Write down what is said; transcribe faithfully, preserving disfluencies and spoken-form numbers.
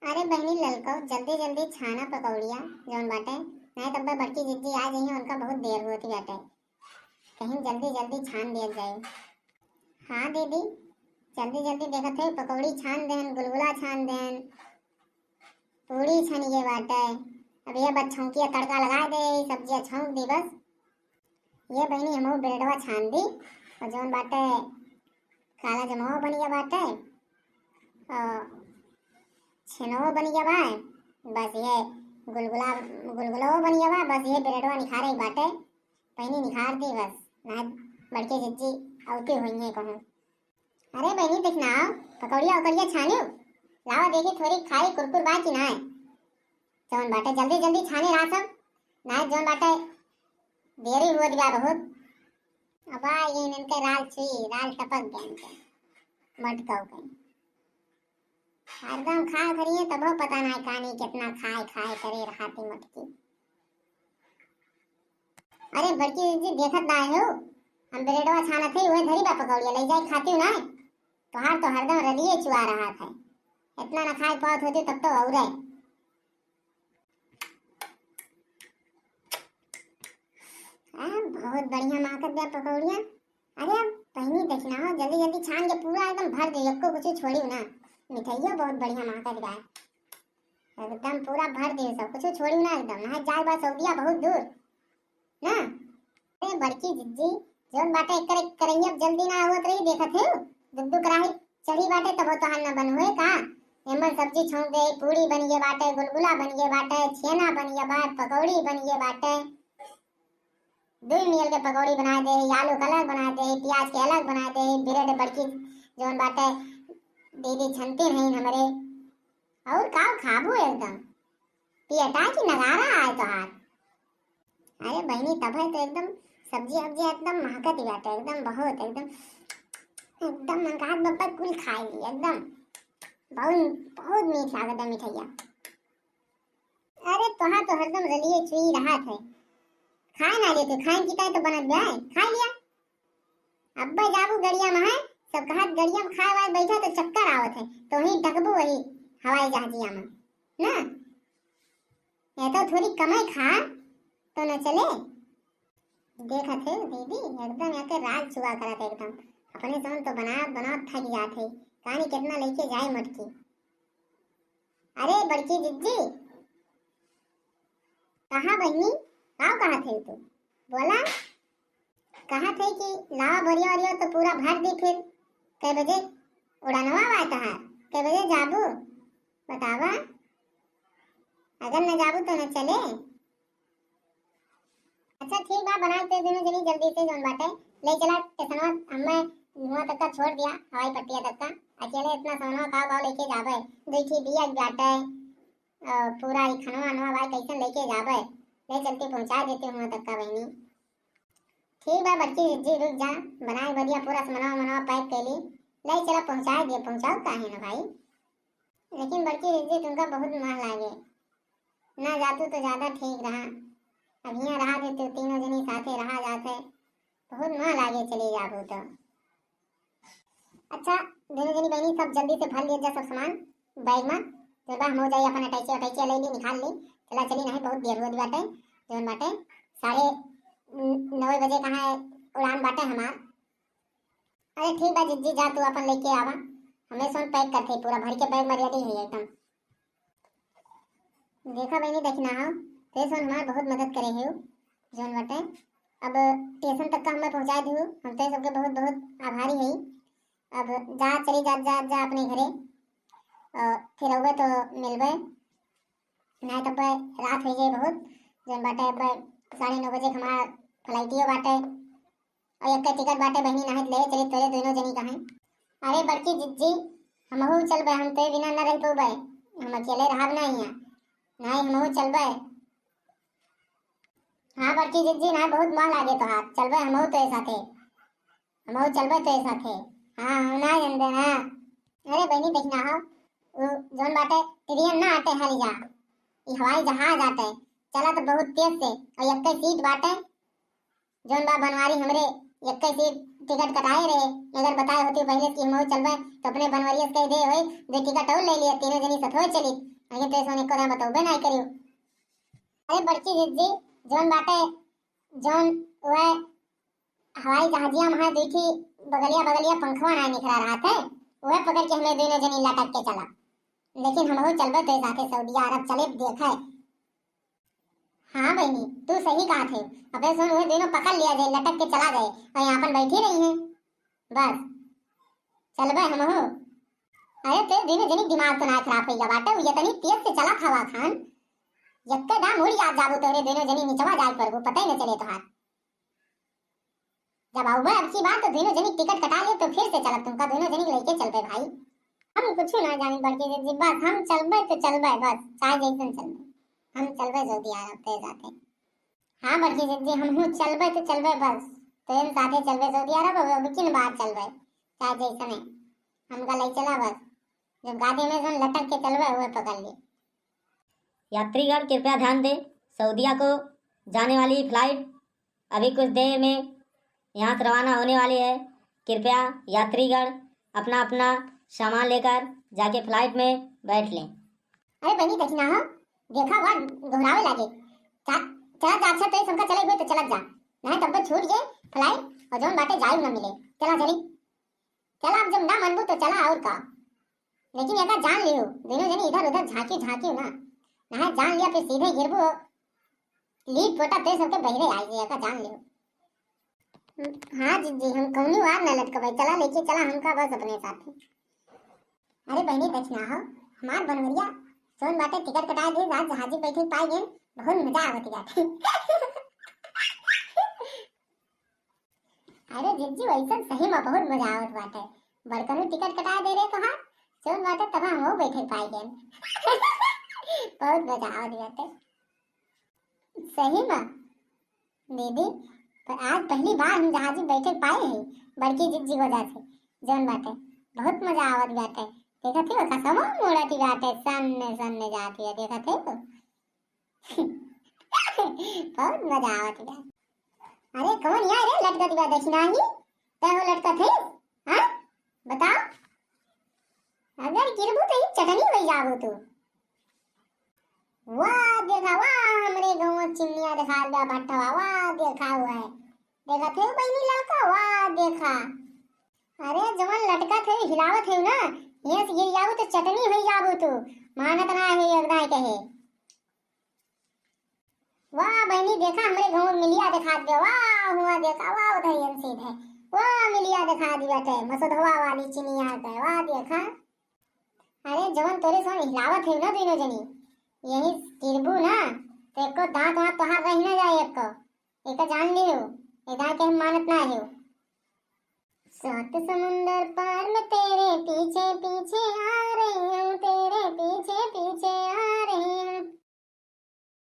अरे बहिनी ललको, जल्दी जल्दी छाना पकौड़िया जौन बाटे, नाहीं तब बड़की जिज्जी आ जइहें, उनका बहुत देर होत बाटे। कहीं जल्दी जल्दी छान दिया जाए। हाँ दीदी, जल्दी जल्दी देखत है, पकौड़ी छान देन, गुलगुला छान देन, पूड़ी छनिए बाटे। अब ये बस छौंकिया तड़का लगा दे, सब्जिया छौंक दी बस। ये बहिनी हमहू ब्रेडवा छान दी और जौन बाटे काला जमवा बनिया बाटे और छेनवा बनिया बा। बस ये गुलगुला, गुलगुलवा बनिया बा, बस ये ब्रेडवा निखारे ही बाटे। बहिनी निखार दी बस, ना बड़के जिज्जी अउती होइहें कहूँ। अरे बहिनी, देख ना आओ, पकौड़िया उकौड़िया छानियो, लावा देखी थोड़ी खाई कुरकुर बा कि नाय। जौन बाटे जल्दी जल्दी छाने रहा सब, नाय जौन बाटे देरी हुआ दिया बहुत। अब आ ये इनके राल छुई, राल टपक गए इनके, मटकाऊ कहीं। हरदम खा करिए तबो पता नाय कानी कितना खाए खाए करे रहती मटकी। अरे बड़की जी, देखत ना हो, हम ब्रेडवा छानत है, वही धरी बा पकौड़िया, ले जाए खाती हूँ ना। तोहार तो हरदम रलिए चुआ रहा है, इतना ना खाए पावत होती तब तो और है। आ, बहुत बढ़िया महकत बा पकौड़िया। अरे अब बहिनी देखना हो, जल्दी जल्दी छान के पूरा एकदम भर दे, एको कुछ छोड़ी ना। मिठाइयो बहुत बढ़िया महकत बा, एकदम पूरा भर दे, सब कुछ छोड़ी ना एकदम। ना जाए बा सऊदिया बहुत दूर ना। अरे बड़की जिज्जी, जौन बाटे एकर एक करैया जल्दी ना आवत रही, देखत है दू दू कढ़ाई चढ़ी बाटे तबो तोहार न बन हुए का? एमन सब्जी छौंक दे, पूड़ी बन गए बाटे, गुलगुला बन गए बाटे, छेना बन गए बा, पकौड़ी बन गए बाटे। दुई मिल के पकौड़ी बना दे, आलू के अलग बना दे, प्याज के अलग बना दे, ब्रेड बड़की जौन बाटे दीदी छनती नहीं हमरे। और का खाबू एकदम? पियटा की नगारा आए तोहार। अरे बहिनी, तब है तो एकदम सब्जी अब्जी एकदम महकत ही बाटे, एकदम बहुत, एकदम, एकदम मन कहत बब्बा कुल खाए ली एकदम। बहुत, बहुत मीठ लागत है मिठाइया। अरे तोहार तो हरदम रलिए चुई रहत है, खाए ना लेते, खाए की तो बनत बे, खाए लिया। अब्बे जाबू गड़िया में है, सब कहत गड़िया में खाए वाए बैठा तो चक्कर आवत है, तो वहीं टकबू वही हवाई जहाजिया में ना। ये तो थोड़ी कमाई खा तो न चले। देखत है दीदी, एकदम यहाँ के राज चुआ करत है एकदम। अपने जौन तो बनावत बनावत थक जात है, कहानी कितना लेके जाए मटकी। अरे बड़की जिज्जी, कहाँ बहिनी, का कहत है तू? बोला। कहत है कि लावा बोरिया ओरिया तो पूरा भर दी, फिर कै बजे उड़नवा बा तहार, कै बजे जाबू? बतावा, अगर न जाबू तो न चले। अच्छा ठीक बा, बनाए तो दोनों जनी जल्दी से जौन बाटे ले चला स्टेशनवा, हमें हुआ तक का छोड़ दिया हवाई पट्टिया तक का। अकेले इतना सामान का भाव लेके जाबे, दुई ठी बिया बाटे, अ, पूरा ई खनवा अनवा भाई कैसन लेके जाबे, ले चलती पहुँचा देती हुआ तक का बहिनी। ठीक बा बड़की जिज्जी, रुक जा, बनाए बढ़िया पूरा सामानवा मनवा पैक कैली, ले चला पहुँचा दिए, पहुँचाओ काहे ना भाई। लेकिन बड़की जिज्जी तुमका बहुत मन लागे, ना जातू तो ज्यादा ठीक रहा। अब हियाँ रहा देते तीनों जनी साथे रहा जाते, बहुत मन लागे चली जाबू तो। अच्छा, दोनों जनी बहनी सब जल्दी से भर लिया जा सब सामान बैग में। तो बा हम हो जाई अपन अटैची अटैची ले ली, निकाल ली। चला चली, नहीं बहुत देर होत बाटे। जौन बाटे साढ़े न-, नौ बजे कहाँ है उड़ान बाटे हमार। अरे ठीक बा जिज्जी, जा तू अपन लेके आवा, हमें सोन पैक करते पूरा भर के बैग में रेडी है एकदम। देखा बहनी, देखना हो, ते सोन हमार बहुत मदद करे है जौन बाटे। अब स्टेशन तक का हमें पहुँचा दियो, हम तो सबके बहुत बहुत आभारी है। अब जा, चली जा, जा, जा अपने घरे, और फिर अउबे तो मिलबे, नहीं तो पे रात हो जाए बहुत। जौन बाटे अब साढ़े नौ बजे हमार फ्लाइटियो बाटे, और एक टिकट बाटे बहनी, नहीं ले चली तोरे दोनों जनी का है। अरे बड़की जिज्जी, हमहू चलबे, हम तो बिना न रह पौबे, हम अकेले रहब नहीं है, नहीं हमहू चलबे। हाँ बड़की जिज्जी, नहीं बहुत मन लागे तोहार, चलबे हमहू तोरे साथे, हमहू चलबे तोरे साथे। हाँ, हम ना जानते ना। अरे बहनी, देखना हो, उ जौन बाटे ट्रेन ना आटे है जा, ई हवाई जहाज आटे, चला तो बहुत तेज से, और एक सीट बाटे, जौन बा बनवारी हमरे एक सीट टिकट कटाए रहे, अगर बताए होती पहले कि हमहू चलबे तो अपने बनवारिया से कह दे होई, दो टिकट और ले लिए, तीनों जनी सथोए चली। आगे तो ऐसा एको दाँय बतौबे नाहीं करियो। अरे बड़की जिज्जी, जौन बाटे, जौन वह हवाई जहाजिया में है, देखी बगलिया बगलिया पंखवा नाहीं निकरा रहत है, वह पकड़ के हमें दोनों जनी लटक के चला। लेकिन हमहू चलबे तो साथे सऊदिया अरब चले देखे। हाँ बहिनी, तू सही कहत है। अबे सुन, वह दोनों पकड़ लिया जाए, लटक के चला जाए और यहाँ अपन बैठी रही है। बस चलबे हमहू। अरे ते दोनों जनी दिमाग तो ना खराब होइगा बाटे, ये तनी तेज से चला हवा खान, यक्के दाम उड़ जात जाबू तोहरे दोनों जनी निचवा जाए पड़बू, पता ही न चले तोहार। जब आउबे अब की बार तो दोनों जनी टिकट कटा ले तो फिर से चलब, तुमका दोनों जनी लेके चलबे भाई। हम कुछ ना जानी बड़की जिज्जी, बस हम चलबे तो चलबे, बस चाहे जैसन चलबे, हम चलबे सऊदी अरब ते जाते। हाँ बड़की जिज्जी, हमहू चलबे तो चलबे बस, तो हम साथे चलबे सऊदी अरब, अब किन बार चलबे, चाहे जैसने हमका ले चला बस, जब गादी में से लटक के चलबे हुए पकड़ ले। यात्रीगण कृपया ध्यान दें, सऊदिया को जाने वाली फ्लाइट अभी कुछ देर में यहाँ से रवाना होने वाली है। कृपया यात्रीगण अपना अपना सामान लेकर जाके फ्लाइट में बैठ लें। अरे बहिनी देखी ना हो, देखा हुआ गोहरावे लागे। चा-, चला जा अच्छा तो हमका चले हुए तो चलत जा, नहीं तब छूट गए फ्लाइट और जौन बाटे जायू न मिले। चला चली, चला अब जब ना मनबू तो चला और का। लेकिन एका जान लियो, दोनों जनी इधर उधर झांकी झांकी ना, नहीं जान लिया फिर सीधे गिरबू। लीप पोटा ते सबके बहिरे आई जे, एका जान लियो। हाँ जिज्जी, हम कौनी वार ना लटकबै, चला लेके चला हमका बस अपने साथे। अरे बहिनी देखी ना हो, हमार बनवरिया जौन बाटे टिकट कटाए दे, आज जहाजी बैठे पाए गए, बहुत मजा आवत बाटे। अरे जिज्जी वैसन सही में बहुत मजा आवत बाटे, बड़कनू टिकट कटाए दे रहे तोहार, जौन बाटे तब हम बैठे पाए गए। बहुत मजा आवत बाटे सही में। दीदी, पर आज पहली बार हम जहाजी बैठे पाए हैं, बड़की जिज्जी वजह से, जौन बाटे, बहुत मजा आवत बाटे। देखत हो, कसमो मुड़त बाटे, सन्ने, सन्ने जात है, देखत हो। बहुत मजा आवत बा। अरे, कौन यहाँ रे लटकत बा, देखी नाही? तै हो लटकत है? हाँ? बताओ। अगर गिरबू तो ही चटनी हो जाबू तू। वाह देखा, वाह, हमरे गाँव चिनिया देखा बा भट्ठवा, वाह देखा हुआ है। देखत है बहिनी लड़का, वाह देखा। अरे, जवन लटकत है, हिलावत है ना, यहाँ से गिर जाबू तो चटनी हो जाबू तू। मानत ना है, एकदम कहे। वाह बहिनी, देखा हमरे गाँव मिलिया देखात बा, वाह, हुआ देखा, वाह, उधर एन सीधे, वाह, मिलिया देखात बाटे, मसोधवा वाली चिनिया के, वाह, देखा। अरे, जवन तोरे सन हिलावत है ना दोनों जनी, यही गिरबू ना, तो एको दाँत वाँत तोहार रह ना जाए एको, एका जान लियो, एका के हम मानत ना है। सात समुंदर पार में तेरे पीछे पीछे आ